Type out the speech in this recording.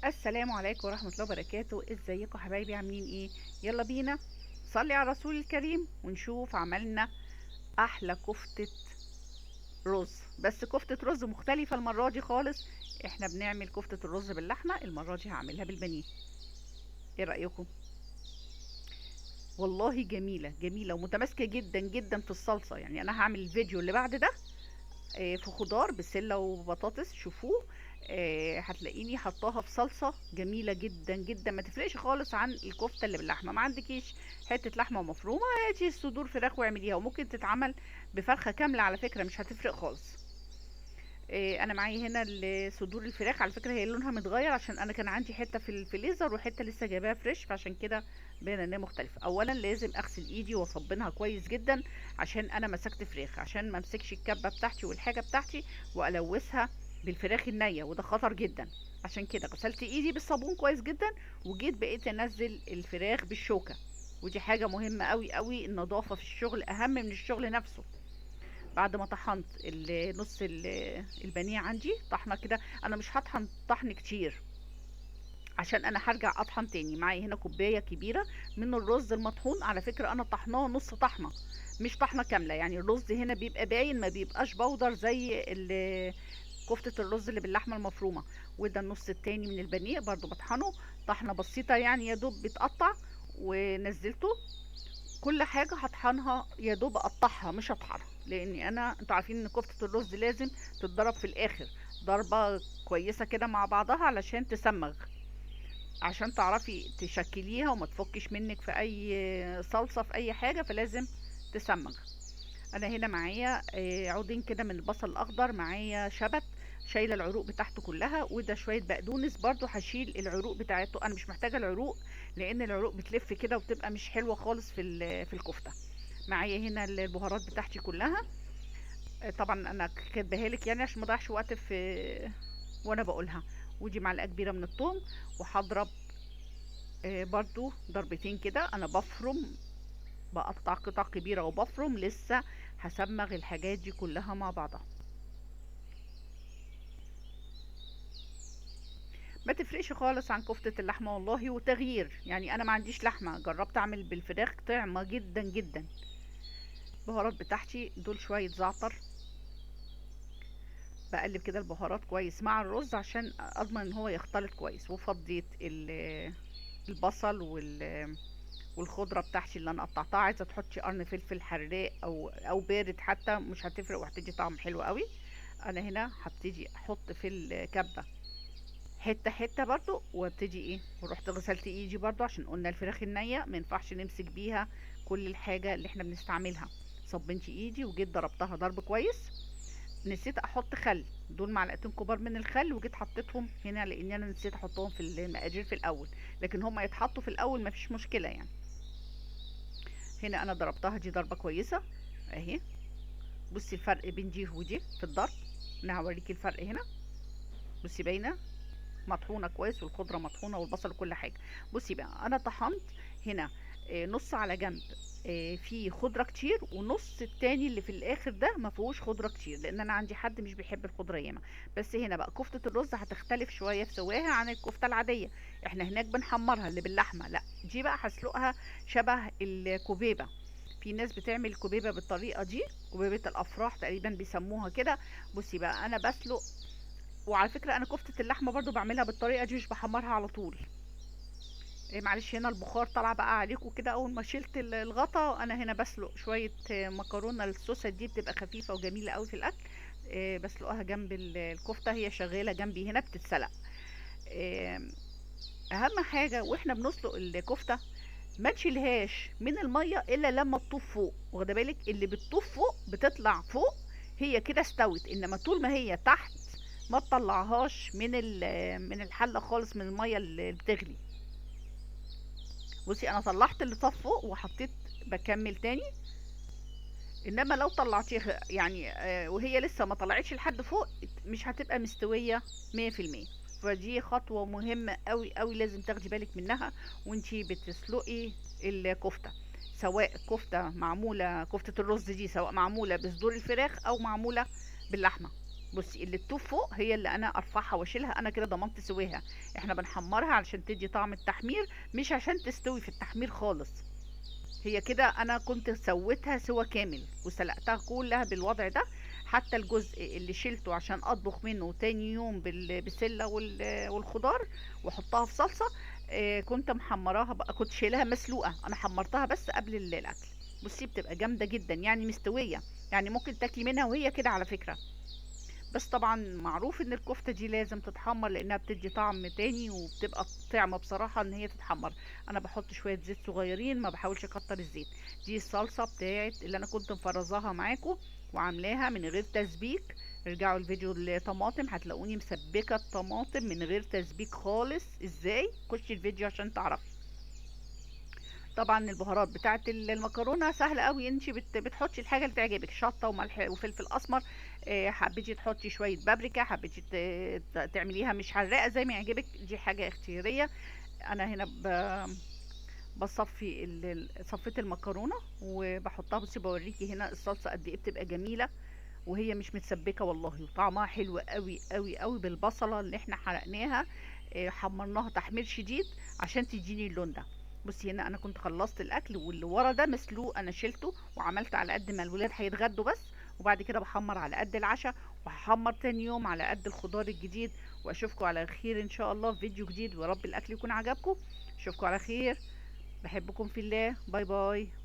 السلام عليكم ورحمة الله وبركاته. ازيكم حبايبي، عاملين ايه؟ يلا بينا نصلي على الرسول الكريم ونشوف عملنا احلى كفتة رز، بس كفتة رز مختلفة المرة دي خالص. احنا بنعمل كفتة الرز باللحمة، المرة دي هعملها بالبانيه. ايه رأيكم؟ والله جميلة جميلة ومتماسكة جدا جدا في الصلصة. انا هعمل الفيديو اللي بعد ده، في خضار بسلة وبطاطس، شوفوه، هتلاقيني حطاها في صلصة جميلة جدا جدا، ما تفرقش خالص عن الكفتة اللي باللحمة. ما عندكيش حتة لحمة مفرومة، هاتي صدور فراخ واعمليها، وممكن تتعمل بفرخة كاملة على فكرة، مش هتفرق خالص. انا معايا هنا صدور الفراخ، على فكرة هي لونها متغير عشان انا كان عندي حتة في الفريزر وحتة لسه جايباها فريش، فعشان كده باين انها مختلفة. اولا لازم اغسل ايدي واصبنها كويس جدا عشان انا مسكت فراخ، عشان ما امسكش الكبة بتاعتي والحاجة بتاعتي والوثها بالفراخ النية، وده خطر جدا. عشان كده غسلت ايدي بالصابون كويس جدا، وجيت بقيت انزل الفراخ بالشوكة، ودي حاجة مهمة قوي قوي، النظافة في الشغل اهم من الشغل نفسه. بعد ما طحنت نص البانيه عندي طحنه كده، انا مش هطحن طحن كتير عشان انا هرجع اطحن تاني. معايا هنا كوباية كبيرة من الرز المطحون، على فكرة انا طحناه نص طحنه مش طحنه كاملة، الرز هنا بيبقى باين، ما بيبقاش بودر زي كفته الرز اللي باللحمه المفرومه. وده النص التاني من البانيه برضو بطحنه طحنه بسيطة، يا دوب بيتقطع، ونزلته. كل حاجة هطحنها يا دوب اقطعها مش هطحنها، لان انتوا عارفين ان كفته الرز لازم تتضرب في الاخر ضربه كويسة كده مع بعضها علشان تسمغ، عشان تعرفي تشكليها وما تفكش منك في اي صلصه في اي حاجة، فلازم تسمغ. انا هنا معايا، عودين كده من البصل الاخضر، معايا شبت شايله العروق بتاعته كلها، وده شوية بقدونس برضو هشيل العروق بتاعته، انا مش محتاجه العروق لان العروق بتلف كده وبتبقى مش حلوة خالص في الكفتة. معايا هنا البهارات بتاعتي كلها، طبعا انا كاتباها لك عشان ما اضيعش وقت في وانا بقولها. ودي معلقه كبيرة من الثوم، وهضرب، برضو ضربتين كده. انا بفرم، بقطع قطع كبيرة وبفرم، لسه هسمغ الحاجات دي كلها مع بعضها. ما تفرقش خالص عن كفتة اللحمة والله، وتغيير. انا ما عنديش لحمة، جربت اعمل بالفراخ طعمة جدا جدا. البهارات بتاعتي دول شوية زعتر، بقلب كده البهارات كويس مع الرز عشان اضمن ان هو يختلط كويس. وفضيت البصل والخضرة بتاعتي اللي انا قطعتها. عايزة تحطي قرن فلفل حراق او بارد حتى مش هتفرق، وهتدي طعم حلو قوي. انا هنا هبتدي احط في الكبة حتة حتة برضو، وابتدي ايه، ورحت غسلت ايدي برضو عشان قلنا الفراخ النية ما ينفعش نمسك بيها كل الحاجة اللي احنا بنستعملها. صبنت ايدي وجيت ضربتها ضرب كويس. نسيت احط خل، دول معلقتين كبار من الخل، وجيت حطيتهم هنا لان انا نسيت احطهم في المقادير في الاول، لكن هما يتحطوا في الاول مفيش مشكلة. هنا انا ضربتها دي ضربة كويسة اهي، بصي الفرق بين دي ودي في الضرب، انا هوريكي الفرق هنا. بصي باينة مطحونة كويس، والخضرة مطحونة والبصل وكل حاجة. بصي بقى انا طحنت هنا، نص على جنب، فيه خضرة كتير، ونص التاني اللي في الاخر ده ما فيهوش خضرة كتير، لان انا عندي حد مش بيحب الخضرة ياما. بس هنا بقى كفتة الرز هتختلف شوية في سواها عن الكفتة العادية، احنا هناك بنحمرها اللي باللحمة، لا دي بقى هسلقها شبه الكوبيبة. في ناس بتعمل كوبيبة بالطريقة دي، كوبيبة الافراح تقريبا بيسموها كده. بصي بقى انا بسلق، وعلى فكرة انا كفتة اللحمة برضو بعملها بالطريقة دي، مش بحمرها على طول. معلش هنا البخار طلع بقى عليكم كده اول ما شلت الغطا. انا هنا بسلق شوية، مكرونة الصوصة دي بتبقى خفيفة وجميلة قوي في الاكل، بسلقها جنب الكفتة، هي شغالة جنبي هنا بتتسلق. اهم حاجة واحنا بنسلق الكفتة ما تشيلهاش من المية الا لما تطوف فوق، واخده بالك؟ اللي بتطوف فوق بتطلع فوق، هي كده استوت، انما طول ما هي تحت ما تطلعهاش من الحلة خالص، من المية اللي بتغلي. بصي انا طلعت اللي طاف فوق وحطيت، بكمل تاني. انما لو طلعتيها وهي لسه ما طلعتش لحد فوق مش هتبقى مستوية مية في المية. فدي خطوة مهمة قوي قوي لازم تاخدي بالك منها وانتي بتسلقي الكفتة، سواء كفتة معمولة، كفتة الرز دي سواء معمولة بصدور الفراخ او معمولة باللحمة. بصي اللي التوف فوق هي اللي انا ارفعها واشيلها، انا كده ضمنت سواها. احنا بنحمرها علشان تدي طعم التحمير، مش عشان تستوي في التحمير خالص. هي كده انا كنت سويتها سوا كامل وسلقتها كلها بالوضع ده، حتى الجزء اللي شيلته عشان اطبخ منه تاني يوم بالبسله والخضار واحطها في صلصه، كنت محمراها بقى، كنت شايلها مسلوقة، انا حمرتها بس قبل الاكل. بصي بتبقى جامدة جدا، يعني مستوية، يعني ممكن تاكلي منها وهي كده على فكرة. بس طبعا معروف ان الكفتة دي لازم تتحمر لانها بتدي طعم تاني، وبتبقى طعمه بصراحة ان هي تتحمر. انا بحط شوية زيت صغيرين، ما بحاولش اكتر الزيت. دي الصلصه بتاعت اللي انا كنت مفرزاها معاكم وعاملاها من غير تسبيك. ارجعوا الفيديو الطماطم هتلاقوني مسبكه الطماطم من غير تسبيك خالص. ازاي؟ خشي الفيديو عشان تعرفي. طبعا البهارات بتاعت المكرونه سهلة قوي، انت بتحطي الحاجة اللي تعجبك، شطه وملح وفلفل اسمر، حبيتي تحطي شوية بابريكا، حبيتي تعمليها مش حراقه زي ما يعجبك، دي حاجة اختيارية. انا هنا بصفي صفيت المكرونه وبحطها. بصي بوريكي هنا الصلصه قد ايه بتبقى جميلة وهي مش متسبكه والله، وطعمها حلو قوي قوي قوي بالبصله اللي احنا حرقناها، حمرناها تحمير شديد عشان تديني اللون ده. بصي هنا انا كنت خلصت الاكل، واللي ورا ده مسلوق انا شلته وعملت على قد ما الولاد هيتغدوا بس، وبعد كده بحمر على قد العشاء، وهحمر تاني يوم على قد الخضار الجديد. واشوفكم على خير ان شاء الله في فيديو جديد، ويا رب الاكل يكون عجبكم. اشوفكم على خير، بحبكم في الله، bye bye.